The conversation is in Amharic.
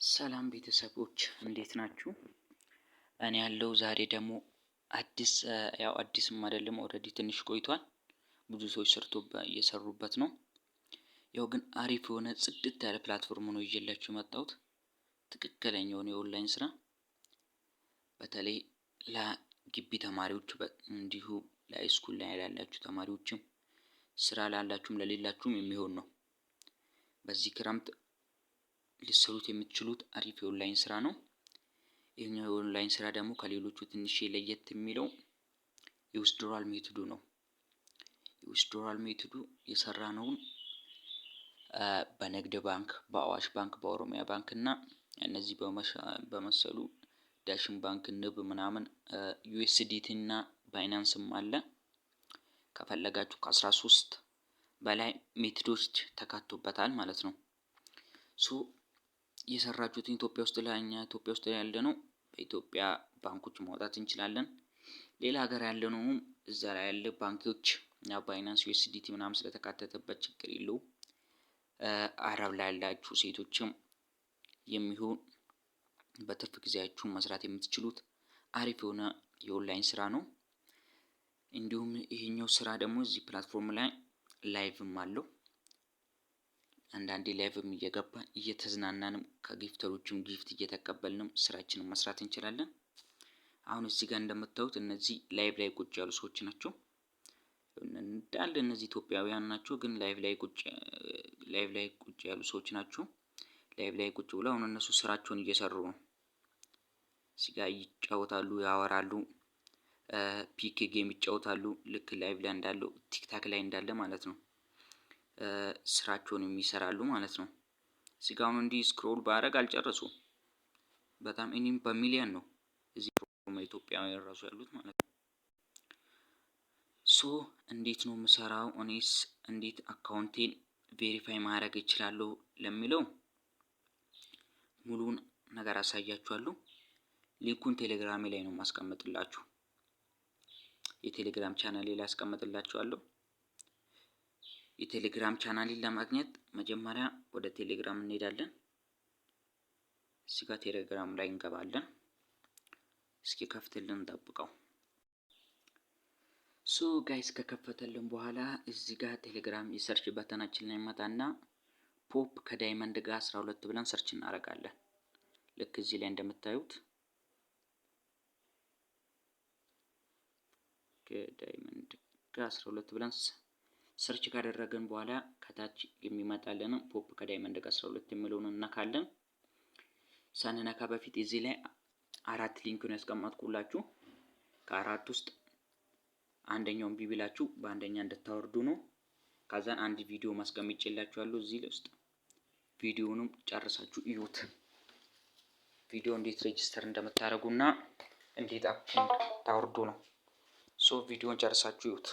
ሰላም ቤተሰቦች፣ እንዴት ናችሁ? እኔ ያለው ዛሬ ደግሞ አዲስ፣ ያው አዲስም አይደለም፣ already ትንሽ ቆይቷል። ብዙ ሰዎች ሰርቶ እየሰሩበት ነው። ያው ግን አሪፍ የሆነ ጽድት ያለ platform ነው ይዤላችሁ የመጣሁት። ትክክለኛ የሆነ የኦንላይን ስራ፣ በተለይ ለግቢ ተማሪዎች፣ እንዲሁ ለ high school ላይ ላላችሁ ተማሪዎችም፣ ስራ ላላችሁም ለሌላችሁም የሚሆን ነው። በዚህ ክረምት ልትሰሩት የምትችሉት አሪፍ የኦንላይን ስራ ነው። ይህኛው የኦንላይን ስራ ደግሞ ከሌሎቹ ትንሽ ለየት የሚለው የ withdrawal method ኡ ነው። የ withdrawal method ኡ የሰራነውን በንግድ ባንክ፣ በአዋሽ ባንክ፣ በኦሮሚያ ባንክ እና እነዚህ በመሰሉ ዳሽን ባንክ፣ ንብ ምናምን፣ USDT እና Binance ም አለ። ከፈለጋችሁ ከ13 በላይ method ኦች ተካቶበታል ማለት ነው። So የሰራችሁትን ኢትዮጵያ ውስጥ ላይ፣ እኛ ኢትዮጵያ ውስጥ ያለ ነው፣ በኢትዮጵያ ባንኮች ማውጣት እንችላለን። ሌላ ሀገር ያለ ነውም እዛ ላይ ያለ ባንኮች Binance፣ USDT ምናምን ስለተካተተበት ችግር የለውም። አረብ ላይ ያላችሁ ሴቶችም የሚሆን በትርፍ ጊዜያችሁ መስራት የምትችሉት አሪፍ የሆነ የኦንላይን ስራ ነው። እንዲሁም ይሄኛው ስራ ደግሞ እዚህ platform ላይ live ም አለው። አንዳንዴ live ም እየገባን እየተዝናናንም ከ gifter ኦችም gift እየተቀበልንም ስራችንን መስራት እንችላለን። አሁን እዚህ ጋር እንደምታዩት እነዚህ live ላይ ቁጭ ያሉ ሰዎች ናቸው። እንዳለ እነዚህ ኢትዮጵያውያን ናቸው፣ ግን live ላይ ቁጭ ያሉ ሰዎች ናቸው። Live ላይ ቁጭ ብለው አሁን እነሱ ስራቸውን እየሰሩ ነው። እዚህ ጋር ይጫወታሉ፣ ያወራሉ፣ PK game ይጫወታሉ። ልክ live ላይ እንዳለው፣ TikTok ላይ እንዳለ ማለት ነው። ስራቸውን የሚሰራሉ ማለት ነው። እዚህ ጋር አሁን እንዲህ scroll ባረግ አልጨረሱም። በጣም እኔም በሚሊየን ነው እዚህ ኢትዮጵያውያን ራሱ ያሉት ማለት ነው። So እንዴት ነው የምሰራው? እኔስ እንዴት account ኤን verify ማድረግ እችላለሁ ለሚለው ሙሉውን ነገር አሳያችኋለሁ። Link ኡን ቴሌግራሜ ላይ ነው የማስቀምጥላችሁ። የቴሌግራም ቻናሌ ላይ አስቀምጥላችኋለሁ። የቴሌግራም ቻናሌን ለማግኘት መጀመሪያ ወደ ቴሌግራም እንሄዳለን። እዚህ ጋር ቴሌግራም ላይ እንገባለን። እስኪ ከፍትልን እንጠብቀው። So guys፣ ከከፈተልን በኋላ እዚህ ጋር ቴሌግራም የ search button ኣችን ላይ መጣና ፖፕ ከ Diamond ጋር 12 ብለን search እናደርጋለን። ልክ እዚህ ላይ እንደምታዩት ከ Diamond ጋር 12 ብለን search ካደረግን በኋላ ከታች የሚመጣልን ፖፕ ከ Diamond ጋር 12 የሚለውን እነካለን። ሳንነካ በፊት እዚህ ላይ አራት link ነው ያስቀመጥኩላችሁ። ከአራት ውስጥ አንደኛውን ቢቢላችሁ በአንደኛ እንድታወርዱ ነው። ከዛን አንድ ቪዲዮ ማስቀምጬላችኋለሁ እዚህ ውስጥ፣ ቪዲዮውንም ጨርሳችሁ እዩት። ቪዲዮ እንዴት register እንደምታደርጉና እንዴት app ታወርዱ ነው። So ቪዲዮን ጨርሳችሁ እዩት።